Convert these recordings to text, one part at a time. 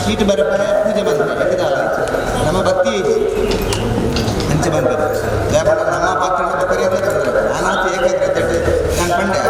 ಚೀಟಿ ಬರಪರೆ ಪೂಜೆ ಬಂದ ನಮ್ಮ ಭಕ್ತಿ ಅಂಚೆ ಬಂದದ್ದು ವ್ಯಾಪಾರ ನಮ್ಮ ಪಾತ್ರ ನಾನಾಚೆ ಏಕಾಗ್ರತೆ ನಾನು ಪಂಡೆ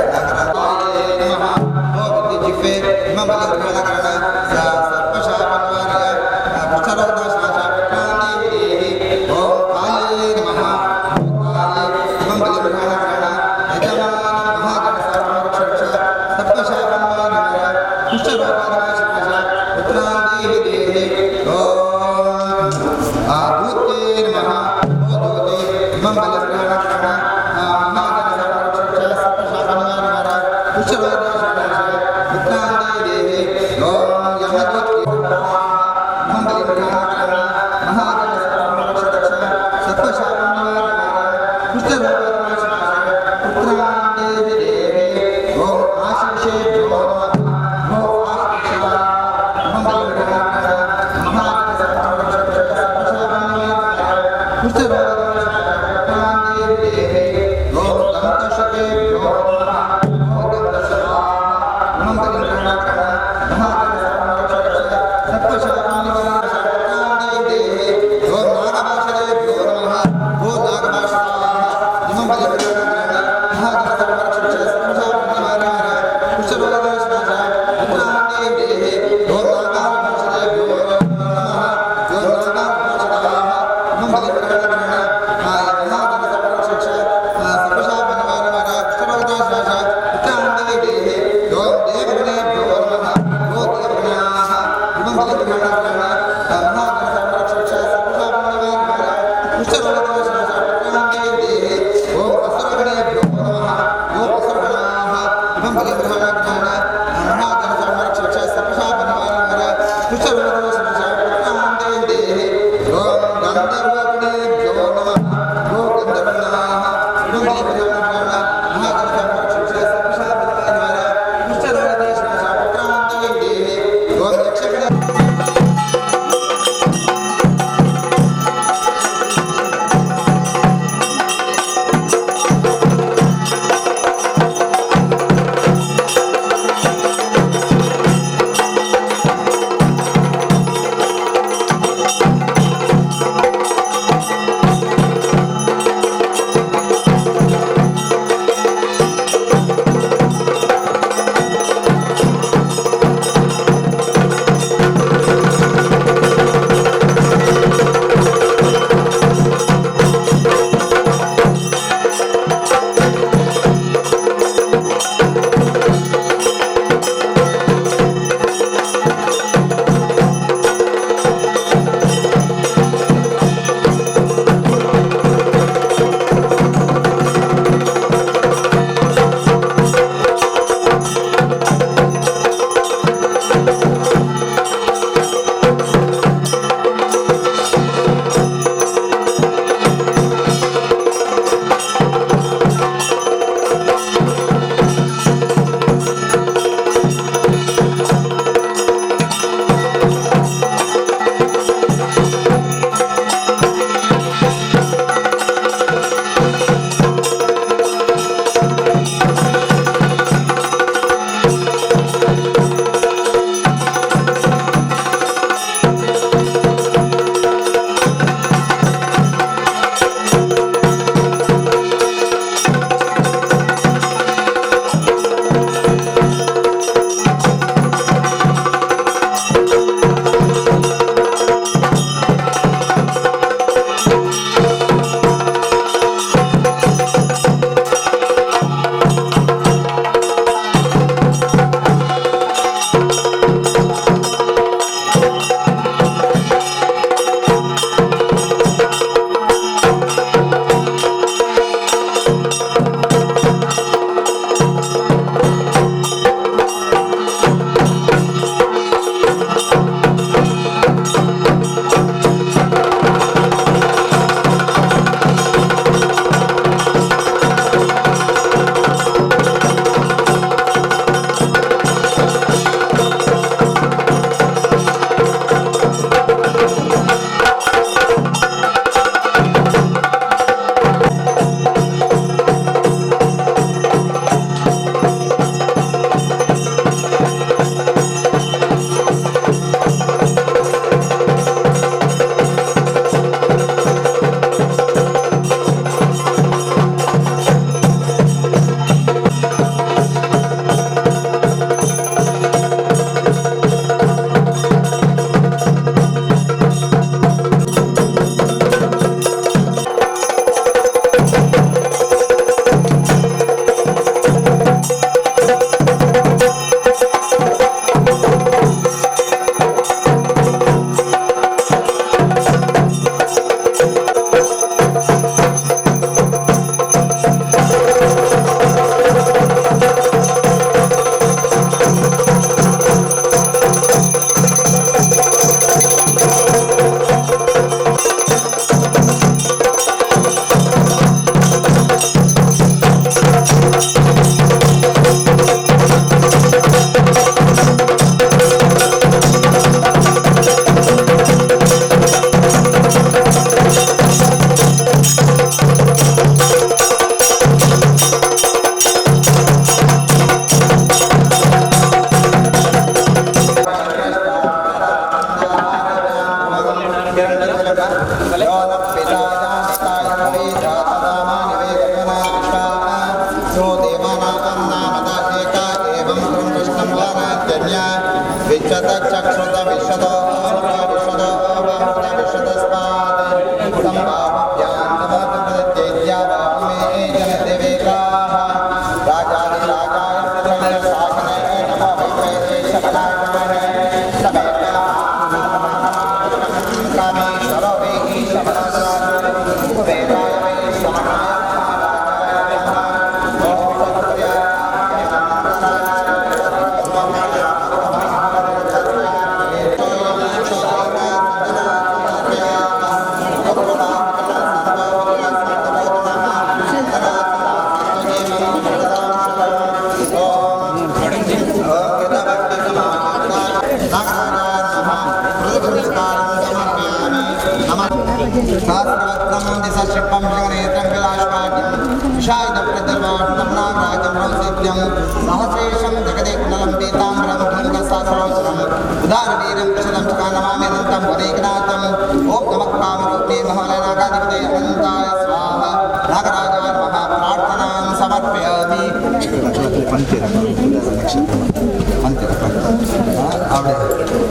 Thank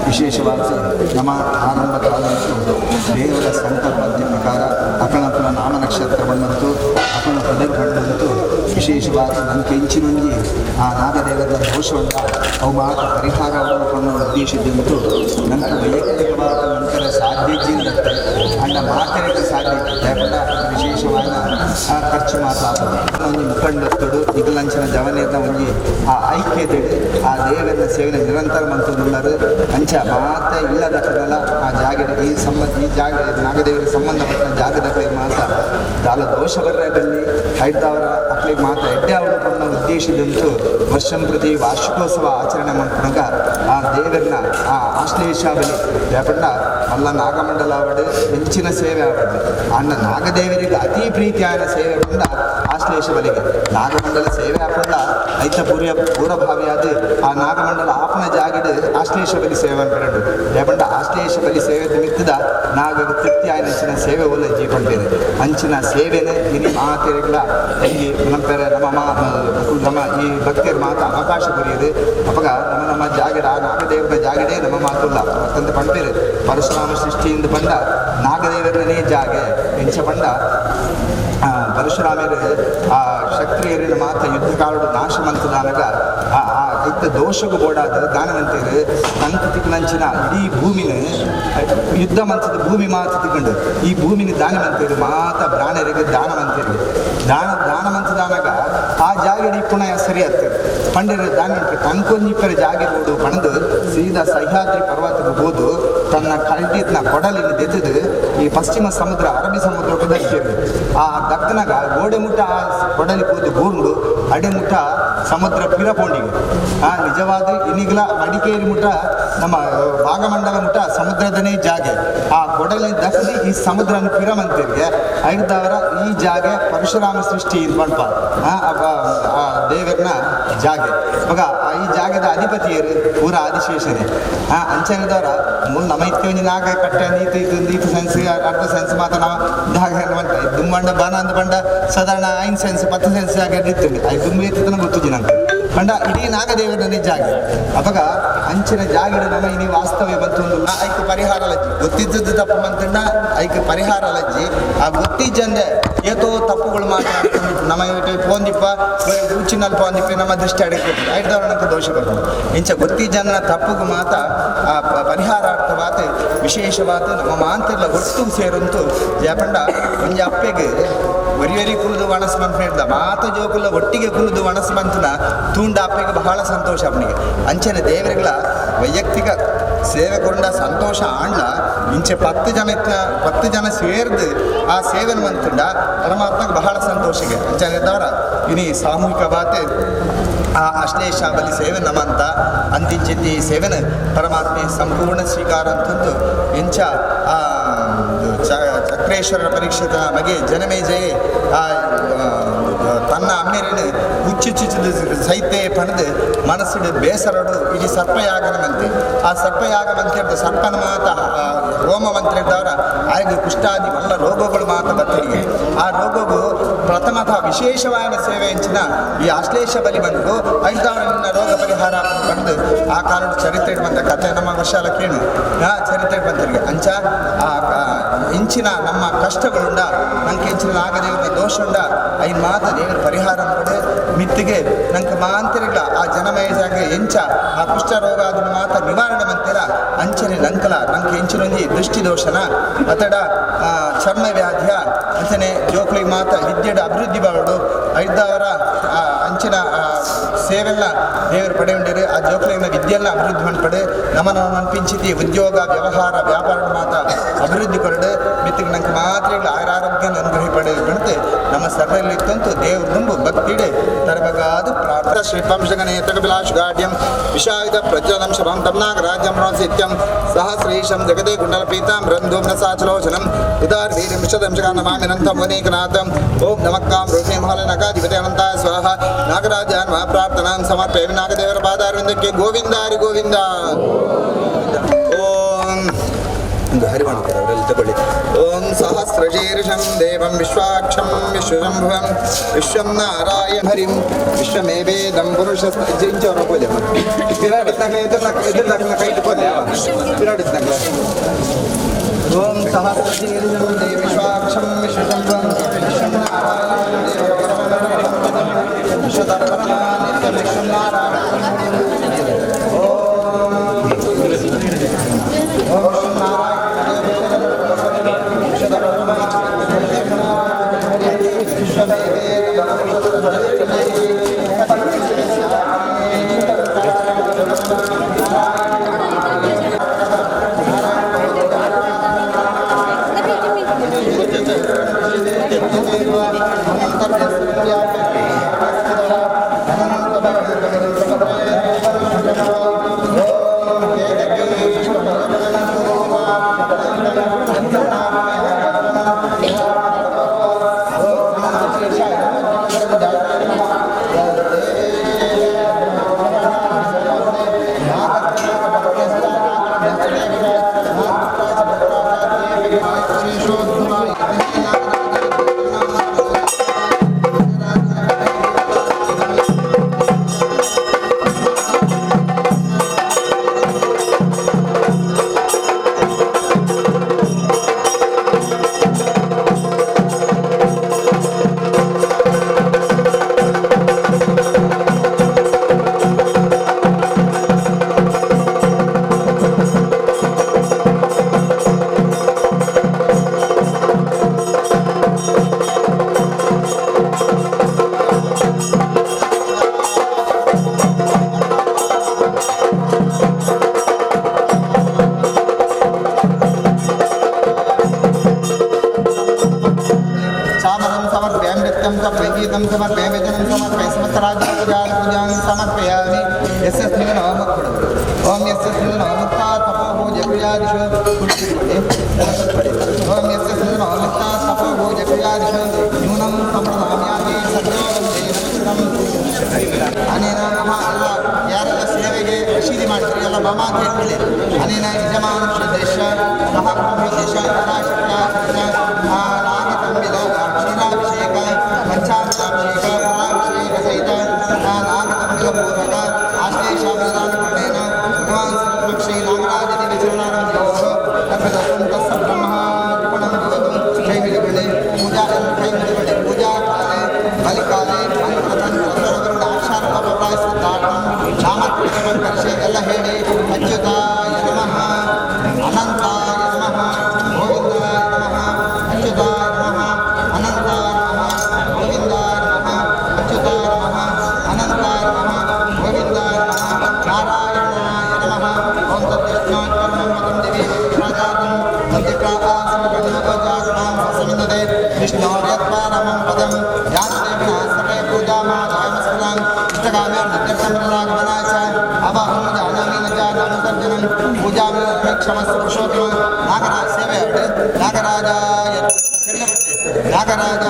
ವಿಶೇಷವಾಗಿ ನಮ್ಮ ಆರಂಭ ಕಾಲದಂತೂ ದೇವರ ಸಂಕಲ್ಪದ ಪ್ರಕಾರ ಅಕಣಪುರ ನಾಮ ನಕ್ಷತ್ರವನ್ನಂತೂ ಅಕಣ ಪದರ್ಪಣ್ಣಂತೂ ವಿಶೇಷವಾಗಿ ನನ್ನ ಕೆಂಚಿನೊಂದಿ ಆ ನಾಗದೇವರ ದೋಷವನ್ನು ಅವು ಮಾತ್ರ ಪರಿಹಾರವನ್ನು ಉದ್ದೇಶದಂತೂ ನನ್ನ ವೈಯಕ್ತಿಕವಾದ ನಂತರ ಸಾಧ್ಯತೆ ಅಣ್ಣ ಮಾತನಾಡಕ್ಕೆ ಸಾಧ್ಯ ಯಾಕಂದ್ರೆ ವಿಶೇಷವಾದ ಆ ಖರ್ಚು ಮಾತಾಡೋದು ಒಂದು ಮುಖಂಡಸ್ಥಳು ಇಗಲಂಚಿನ ಜವನೇದ ಒಂಜಿ ಆ ಐಕ್ಯತೆ ಆ ದೇವರ ಸೇವೆನ ನಿರಂತರ ಮಂತುಳ್ಳರು ಅಂಚ ಮಾತ ಇಲ್ಲದ ಕಡಲ ಆ ಜಾಗದ ಈ ಸಂಬಂಧ ಈ ಜಾಗ ನಾಗದೇವರಿಗೆ ಸಂಬಂಧಪಟ್ಟ ಜಾಗದ ಮಾತ ದಾಲ ದೋಷ ಬರ್ರೆ ಬಲ್ಲಿ ಐದವರ ಅಕ್ಲಿಗೆ ಮಾತ ಎಡ್ಡೆ ಅವಳು ತನ್ನ ಉದ್ದೇಶದಂತೂ ವರ್ಷಂ ಪ್ರತಿ ವಾರ್ಷಿಕೋತ್ಸವ ಆಚರಣೆ ಮಾಡ್ಕೊಂಡಾಗ ಆ ದೇವರನ್ನ ಆ ಆಶ್ಲೇಷ ಬಲಿ ಯಾಕಂಡ ಅಲ್ಲ ನಾಗಮಂಡಲ ಅವಡು ಹೆಂಚಿನ ಸೇವೆ ಅವಡು ಅಣ್ಣ ನಾಗದೇವರಿಗೆ ಅತಿ ಪ್ರೀತಿಯಾದ ಸೇವೆ ಬಂದ ಆಶ್ಲೇಷ ಬಲಿಗೆ ನಾಗಮಂಡಲ ಸೇವೆ ಹಾಕೊಂಡ ಐತ ಪೂರ್ವ ಪೂರ್ವಭಾವಿಯಾದ ಆ ನಾಗಮಂಡಲ ಆಪನ ಜಾಗದ ಆಶ್ಲೇಷ ಬಲಿ ಸೇವೆ ಅಂತ ಯಾಕಂಡ ಆಶ್ಲೇಷ ಬಲಿ ಸೇವೆ ನಿಮಿತ್ತದ ನಾಗ ತೃಪ್ತಿ ಆಯ್ನ ಸೇವೆ ಒಲ್ಲ ಜೀಪಂಟೇನೆ ಅಂಚಿನ ಸೇವೆನೆ ಇನಿ ಮಾತೆರೆಗಳ ಇಲ್ಲಿ ನಮ್ಮ ನಮ್ಮ ನಮ್ಮ ಈ ಭಕ್ತಿಯರ ಮಾತು ಅವಕಾಶ ದೊರೆಯುದು ಅವಾಗ ನಮ್ಮ ನಮ್ಮ ಜಾಗಡ ಆ ನಾಗದೇವರ ಜಾಗಡೇ ನಮ್ಮ ಮಾತುಲ್ಲ ಮತ್ತಂತ ಪಂಪೇರು ಪರಶುರಾಮ ಸೃಷ್ಟಿಯಿಂದ ಬಂದ ನಾಗದೇವರನೇ ಜಾಗೆ ಎಂಚ ಬಂದ ಪರಶುರಾಮರು ಆ ಕ್ಷತ್ರಿಯರಿನ ಮಾತ ಯುದ್ಧ ಕಾಲಡು ನಾಶ ಮಂತದಾನಗ ಆ ಇತ್ತ ದೋಷಗೂ ಬೋಡಾದ ದಾನವಂತರು ತಂಕು ತಿಕ್ಕನಂಚಿನ ಇಡೀ ಭೂಮಿನ ಯುದ್ಧ ಮಂತದ ಭೂಮಿ ಮಾತು ತಿಕ್ಕೊಂಡು ಈ ಭೂಮಿನ ದಾನವಂತರು ಮಾತ ಬ್ರಾಣರಿಗೆ ದಾನವಂತರು ದಾನ ದಾನ ಮಂತದಾನಾಗ ಆ ಜಾಗಡಿ ಪುನಃ ಸರಿ ಆಗ್ತದೆ ಪಂಡರು ದಾನ ತಂಕೊಂಜಿಪ್ಪರ ಜಾಗೆ ಬೋಡು ಪಣದು ಸೀದಾ ಸಹ್ಯಾದ್ರಿ ಪರ್ವತಕ್ಕೆ ಹೋದು ತನ್ನ ಕಲ್ಟಿದ್ನ ಕೊಡಲಿನ ದೆತ್ತದು ಈ ಪಶ್ಚಿಮ ಸಮುದ್ರ ಅರಬ್ಬಿ ಸಮುದ್ರಕ್ಕೆ ದಕ್ಕಿರು ಆ ದಕ್ಕನಾಗ ಗೋಡೆ ಮುಟ್ಟ ಆ ಕೊಡಲಿ ಹೋದು ಗೂರ್ಡು ಅಡೆ ಮುಟ್ಟ ಸಮುದ್ರ ಪಿರಪೋಂಡಿಗೆ ಆ ನಿಜವಾದ ಇನ್ನಿಗ್ಲ ಮಡಿಕೇರಿ ಮುಟ್ಟ ನಮ್ಮ ಭಾಗಮಂಡಲ ಮುಟ್ಟ ಸಮುದ್ರದನೇ ಜಾಗೆ ಆ ಕೊಡಲಿ ದಕ್ಕದಿ ಈ ಸಮುದ್ರನ ಪಿರಮಂತಿರಿಗೆ ಐದವರ ಈ ಜಾಗೆ ಪರಶುರಾಮ ಸೃಷ್ಟಿ ಇದು ಪಂಪ ಆ ದೇವರನ್ನ ಜಾಗೆ ಇವಾಗ ಈ ಜಾಗದ ಅಧಿಪತಿಯರು ಪೂರ ಆದಿಶೇಷನೇ ಅಂಚನದವರ ಮುಲ್ ನಮ್ಮ ಇತ್ತೆ ನಾಗ ಕಟ್ಟೆ ನೀತು ಇದು ನೀತು ಸೆನ್ಸ್ ಅರ್ಧ ಸೆನ್ಸ್ ಮಾತ್ರ ನಾವು ಜಾಗ ಅಂತ ದುಂಬಂಡ ಬಾನ ಅಂದ ಬಂಡ ಸಾಧಾರಣ 5 ಸೆನ್ಸ್ 10 ಸೆನ್ಸ್ ಜಾಗ ಇತ್ತು ಅದು ದುಂಬು ಎತ್ತಿನ ಗೊತ್ತಿದ್ದಿ ನಂಗೆ ಬಂಡ ಇಡೀ ನಾಗದೇವರನ್ನೇ ಜಾಗ ಅವಾಗ ಅಂಚಿನ ಜಾಗಡ ನಮ್ಮ ಇನಿ ವಾಸ್ತವ್ಯ ಬಂತು ಐಕ್ ಪರಿಹಾರ ಲಜ್ಜಿ ಗೊತ್ತಿದ್ದದ್ದು ತಪ್ಪು ಮಂತಣ್ಣ ಐಕ್ ಪರಿಹಾರ ಲಜ್ಜಿ ಆ ಗೊತ್ತಿಜ್ಜಂದೆ ಏತೋ ತಪ್ಪುಗಳು ಮಾತಾಡ್ಕೊಂಡು ನಮ್ಮ ಪೋಂದಿಪ್ಪ ಉಚ್ಚಿನಲ್ಲಿ ಪೋಂದಿಪ್ಪ ನಮ್ಮ ದೃಷ್ಟಿ ಅಡಕ್ಕೆ ಐದವರಣಕ್ಕೆ ದೋಷ ಬರ್ತದೆ ಇಂಚ ಗೊತ್ತಿಜ್ಜಂದನ ತಪ್ಪುಗು ಮಾತ ಆ ಪರಿಹಾರಾರ್ಥವಾದ ವಿಶೇಷವಾದ ನಮ್ಮ ಮಾಂತಿರ್ಲ ಒಟ್ಟು ಸೇರಂತೂ ಯಾಕಂಡ ಒಂಜಿ ಅಪ್ಪೆಗೆ ವರಿ ಕುಲಿದು ಒಣಸ್ ಮಂತ್ ಮಾತ ಜೋಕುಲ ಒಟ್ಟಿಗೆ ಕುಲಿದು ಒಣಸ್ ಮಂತನ ತೂಂಡ ಅಪ್ಪೆಗೆ ಬಹಳ ಸಂತೋಷ ಅವನಿಗೆ ಅಂಚನೆ ದೇವರುಗಳ ವೈಯಕ್ತಿಕ ಸೇವೆ ಕೊಂಡ ಸಂತೋಷ ಆಂಡ್ಲ ಇಂಚೆ 10 ಜನ 10 ಜನ ಸೇರ್ದು ಆ ಸೇವೆನ ಮಂತುಂಡ ಪರಮಾತ್ಮಗೆ ಬಹಳ ಸಂತೋಷಗೆ ಅಂಚನೆ ದವರ ಇನಿ ಸಾಮೂಹಿಕ ಬಾತೆ ಆ ಅಶ್ಲೇಷ ಬಲಿ ಸೇವೆ ನಮಂತ ಅಂತಿಂಚಿತಿ ಸೇವೆನ ಪರಮಾತ್ಮೆ ಸಂಪೂರ್ಣ ಸ್ವೀಕಾರ ಅಂತಂದು ಇಂಚ ಆ ಚಕ್ರೇಶ್ವರರ ಪರೀಕ್ಷೆದ ಮಗೆ ಜನಮೇಜಯೇ ಆ ತನ್ನ ಅಮ್ಮೇರಿನ ಹುಚ್ಚುಚ್ಚುಚ್ಚಿದ ಸೈತೆ ಪಣದು ಮನಸ್ಸಿಡು ಬೇಸರಡು ಇಡೀ ಸರ್ಪಯಾಗನ ಮಂತೆ ಆ ಸರ್ಪಯಾಗ ಮಂತ್ರ ಸರ್ಪನ ಮಾತ ಹೋಮ ಮಂತ್ರ ಇದ್ದವರ ಆಯ್ಗೆ ಕುಷ್ಠಾದಿ ಮಲ್ಲ ರೋಗಗಳು ಮಾತ್ರ ಬತ್ತರಿಗೆ ಆ ರೋಗವು ಪ್ರಥಮತಃ ವಿಶೇಷವಾದ ಸೇವೆ ಎಂಚಿನ ಈ ಆಶ್ಲೇಷ ಬಲಿ ಬಂದು ಐದಾವರ ರೋಗ ಪರಿಹಾರ ಬಂದು ಆ ಕಾರಣ ಚರಿತ್ರೆ ಬಂದ ಕಥೆ ನಮ್ಮ ವರ್ಷಾಲ ಕೇಳು ಆ ಚರಿತ್ರೆ ಬಂದರಿಗೆ ಅಂಚ ಆ ಇಂಚಿನ ನಮ್ಮ ಕಷ್ಟಗಳುಂಡ ನಂಗೆ ಇಂಚಿನ ನಾಗದೇವರ ದೋಷ ಉಂಡ ಐನ್ ಮಾತ ದೇವರ ಪರಿಹಾರ ಅನ್ಪಡೆ ಮಿತ್ತಿಗೆ ನಂಗೆ ಮಾಂತರಿಗಳ ಆ ಜನಮಯ ಜಾಗ ಎಂಚ ಆ ಕುಷ್ಠರೋಗ ಅದನ್ನು ಮಾತ ನಿವಾರಣೆ ಮಂತಿರ ಅಂಚನೆ ನಂಕಲ ನಂಗೆ ಎಂಚಿನೊಂಜಿ ದೃಷ್ಟಿ ದೋಷನ ಅತಡ ಚರ್ಮ ವ್ಯಾಧಿಯ ಅಂಚನೆ ಜೋಕ್ಲಿಗೆ ಮಾತ ವಿದ್ಯೆಡ ಅಭಿವೃದ್ಧಿ ಬಾವಡು ಐದಾವರ ಅಂಚಿನ ಸೇವೆಲ್ಲ ದೇವರು ಪಡೆಯುಂಡರು ಆ ಜೋಕ್ಲಿನ ವಿದ್ಯೆಲ್ಲ ಅಭಿವೃದ್ಧಿ ಮನ್ಪಡೆ ನಮನ ಅನ್ಪಿಂಚಿತಿ ಉದ್ಯೋಗ ವ್ಯವಹಾರ ವ್ಯಾಪಾರ ಮಾತ ಅಭಿವೃದ್ಧಿ ಕೊರಡು ಮಿತ್ತಿಗೆ ನಂಗೆ ಮಾತ್ರ ಆರೋಗ್ಯ ಅನುಗ್ರಹ ಪಡೆದು ನಮ್ಮ ಸರ್ವಲ್ಲಿ ಇತ್ತಂತೂ ದೇವ್ರ ತುಂಬು ಭಕ್ತಿಡೆ ತರಬಗಾದ ಪ್ರಾರ್ಥನಾ ಶ್ರೀ ಪಂಶಗಣೇತಕಬಿಲಾಶುಗಾಢ್ಯಂ ವಿಷಾಯುಧ ಪ್ರಜ್ವಲಂ ಶಭಂ ತಮ್ನಾಗರಾಜ್ಯಂ ಪ್ರಣಸಿತ್ಯಂ ಸಹಸ್ರೀಶಂ ಜಗದೇ ಕುಂಡಲಪೀತಾಂ ರಂಧೂಮ್ನ ಸಾಚಲೋಚನಂ ಉದಾರವೀರ್ಯಂ ವಿಶದಂಶಕಾನಮಾಮಿನಂತಂ ವನೇಕನಾಥಂ ಓಂ ನಮಃ ರೋಹಿಣಿ ಮಹಾಲನಕಾಧಿಪತಿ ಅನಂತಾಯ ಸ್ವಾಹ ನಾಗರಾಜಾನ್ ಪ್ರಾರ್ಥನಾಂ ಸಮರ್ಪಯಾಮಿ ನಾಗದೇವರ ಪಾದಾರವಿಂದಕ್ಕೆ ಗೋವಿಂದಾರಿ ಗೋವಿಂದ. ಓಂ ಒಂದು ಹರಿವಾಣ ಅವರಲ್ಲಿ ತಗೊಳ್ಳಿ. ಓಂ ಸಹಸ್ರಶೀರ್ಷಂ ದೇವಂ ವಿಶ್ವಾಕ್ಷಂ ವಿಶ್ವಶಂಭುವಂ ವಿಶ್ವಂ ನಾರಾಯಣ ಹರಿಂ ವಿಶ್ವಮೇವೇದಂ ಪುರುಷ ಇಂಚವರ ಪೂಜೆ ಪಿರಾಡಿತ್ನಗ್ಲೆ ಓಂ ಸಹಸ್ರಶೀರ್ಷಂ ದೇವ ವಿಶ್ವಾಕ್ಷಂ ವಿಶ್ವಶಂಭುವಂ ವಿಶ್ವಂ ನಾರಾಯಣ ದೇವ ವಿಶ್ವದರ್ಪಣ ನಿತ್ಯ ವಿಶ್ವಂ ನಾರಾಯಣ. चामरं समर्पयामि नृत्यं समर्पयामि गीतं समर्पयामि व्यजनं समर्पयामि समस्तराज्यपूजां समर्पयामि. यस्य स्मिन् ओम यस्य स्मिन् मुक्ता तपोभोजक्रियादिषु ओम यस्य स्मिन् मुक्ता तपोभोजक्रियादिषु न्यूनं ಸಂಪ್ರದಾಮ್ಯಾಮಿ ಸದ್ಯೋಗಂ. ಅನೇನ ನಮ ಎಲ್ಲ ಯಾರೆಲ್ಲ ಸೇವೆಗೆ ರಶೀದಿ ಮಾಡ್ತೀರಿ ಎಲ್ಲ ಮಮ ಅಂತ ಹೇಳ್ಕೊಳ್ಳಿ. ಅನೇನ ಯಜಮಾನ ದೇಶ ಸಹ ದೇಶ ನಾಗತಂಬಿದ ಕ್ಷೀರಾಭಿಷೇಕ ಪಂಚಾಮೃತಾಭಿಷೇಕ ಫಲಾಭಿಷೇಕ ಸಹಿತ ನಾಗತಂಬಿಲ ಪೂರ್ವಕ ಆಶ್ಲೇಷಾಭಿದಾನಕರಣೇನ ಭಗವಾನ್ ಶ್ರೀ ನಾಗರಾಜ ದಿವ್ಯಚರಣಾರವಿಂದಯೋಃ ಅರ್ಪಿತತ್ವಂ ತಸ್ಸ ಬ್ರಹ್ಮಾರ್ಪಣಂ ಭವತು. ಕೈ ಮುಗಿಕೊಳ್ಳಿ. ಪೂಜಾ ಕೈ ಮುಗಿಕೊಳ್ಳಿ. ಪೂಜಾ ಕಾಲೆ ಬಲಿಕಾಲೆ ಮಂತ್ರ ತಂತ್ರ ಸರ್ವಗರುಡ ಅಕ್ಷರ ನಾಮಕೃಷ್ಣ ಎಲ್ಲ ಹೇಳಿ. ಅಚ್ಯುತಾಯ ನಮಃ, ಅನಂತಾಯ ನಮಃ, ಗೋವಿಂದಾಯ ನಮಃ, ಅಚ್ಯುತಾಯ ನಮಃ, ಅನಂತಾಯ ನಮಃ, ಗೋವಿಂದಾಯ ನಮಃ, ಅಚ್ಯುತಾಯ ನಮಃ, ಅನಂತಾಯ ನಮಃ, ಗೋವಿಂದಾಯ ನಮಃ, ನಾರಾಯಣಾಯ ನಮಃ. ಓಂ ತದ್ವಿಷ್ಣೋತ್ಪನ್ನಂ ದಿವಿ ಪ್ರಾಜಾತಂ ಸಮಿಂದದೆ ವಿಷ್ಣೋರ್ಯತ್ಪರಮಂ ಪದಂ ಯಾತೇಭ್ಯಃ ಸರ್ವೇ ಪೂಜಾಮಾದಾಯಮಸ್ಕೃತಾಂ ಇಷ್ಟಕಾಮ್ಯಾರ್ಥಗಮನಾಯ ಚ ಅವಾಹಂ ಜಾನಾಮಿ ನ ಜಾನಾಮಿ ತರ್ಜನಂ ಪೂಜಾಮಿ ಕ್ಷಮಸ್ವ ಪುರುಷೋತ್ತಮ. ನಾಗರಾಜ ಸೇವೆ ನಾಗರಾಜಾಯ ನಾಗರಾಜ.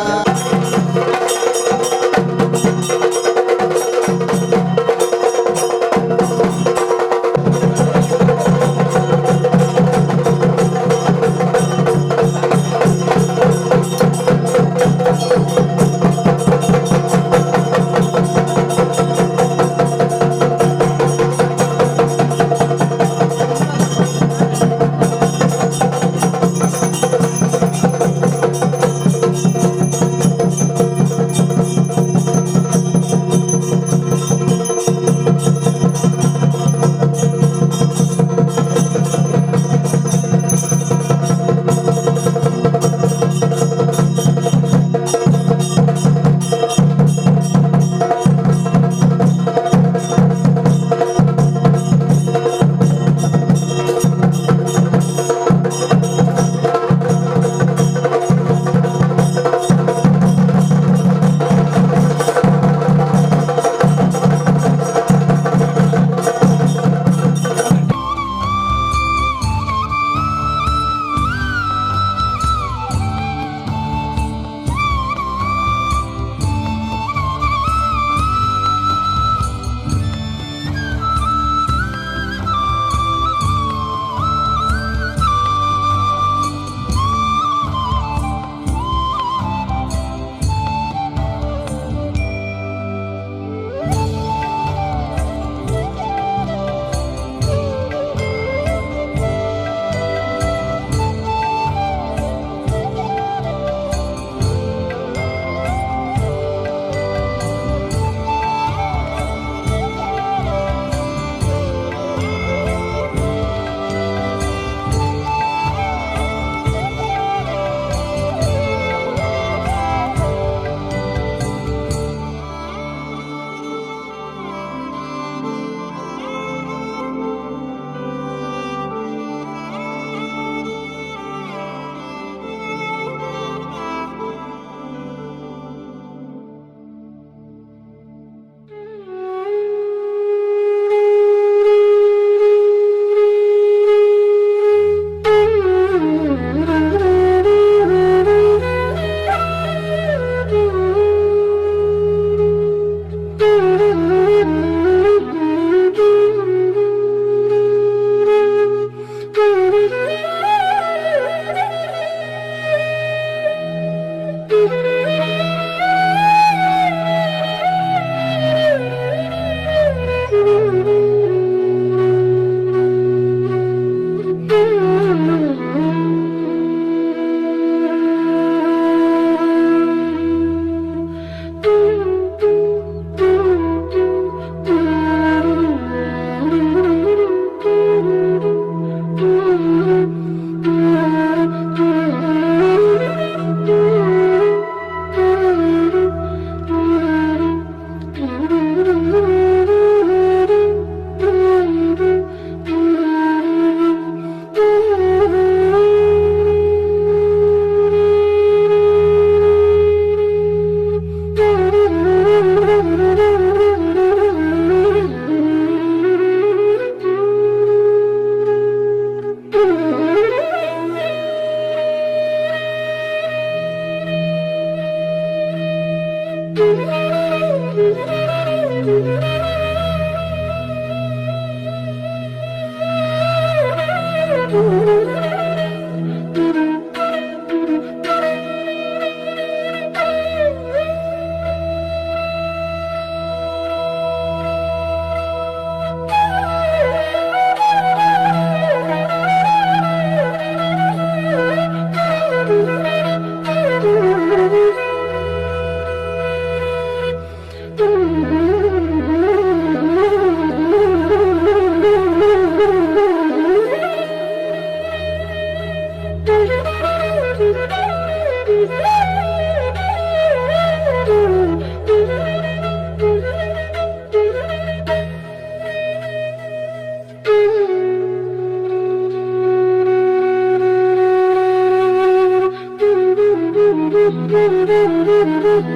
Thank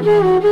you.